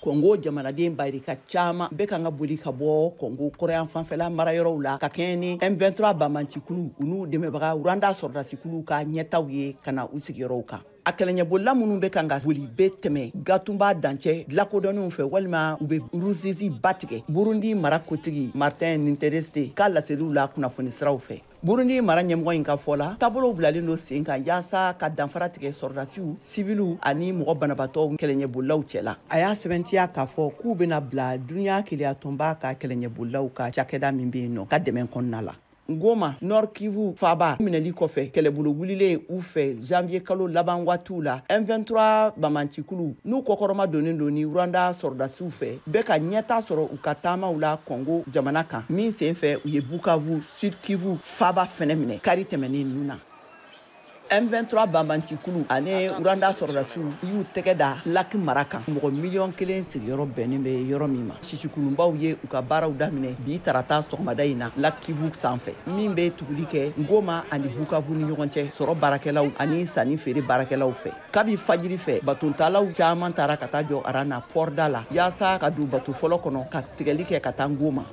Kɔngo jamanaden bayirika caman bɛ kan ka boli ka bɔ Kɔngo kɔrɔyan fanfɛla marayɔrɔw la ka kɛɲɛ ni M23 banbaancikulu u n'u dɛmɛbaga Rwanda sɔrɔdasikulu ka ɲɛtaw ye ka na u sigiyɔrɔw kan. A kɛlɛɲɛbolila minnu bɛ kan ka boli bɛ tɛmɛ Gatumba dancɛ lakodɔnnenw fɛ walima u bɛ Ruzizi ba tigɛ. Burundi mara kotigi Martin Nintereste ka laseliw la kunnafoni siraw fɛ. Burundi mara ɲɛmɔgɔ in ka fɔ la, taabolow bilalen don sen kan yaasa ka danfara tigɛ sɔrɔdasiw, siviliw ani mɔgɔ banabaatɔw kɛlɛɲɛbolilaw cɛ la. A y'a sɛbɛntiya k'a fɔ k'u bɛna bila duniya keleyatɔnba ka kɛlɛɲɛbolilaw ka cakɛda min bɛ yen nɔ ka dɛmɛ kɔnɔna la. Goma, Nord Kivu faaba minɛli kɔfɛ, kɛlɛbolo wulilen u fɛ janvier kalo laban waatiw la, M23 banbaancikulu n'u kɔkɔrɔma donnen don ni Rwanda sɔrɔdasiw fɛ, bɛ ka ɲɛta sɔrɔ u ka taamaw la Congo jamana kan, min sen fɛ u ye Bukavu, Sud Kivu faaba fɛnɛ minɛ kari tɛmɛnen ninnu na. M23 banbaancikulu ani Rwanda sɔrɔdasiw y'u tɛgɛ da Lac mara kan, mɔgɔ 1 miliyɔn sigiyɔrɔ bɛnnen bɛ yɔrɔ min ma. Sisikulunbaw ye u ka baaraw daminɛ bi tarata sɔgɔmada in na Lac Kivu sanfɛ, min bɛ tuguli kɛ Goma ani Bukavu ni ɲɔgɔn cɛ sɔrɔ baarakɛlaw ani sanni feere baarakɛlaw fɛ. Kabi fajiri fɛ, batontalaw caman taara ka taa jɔ aran na pɔrida la yaasa ka don bato fɔlɔ kɔnɔ ka tigɛli kɛ ka taa Goma.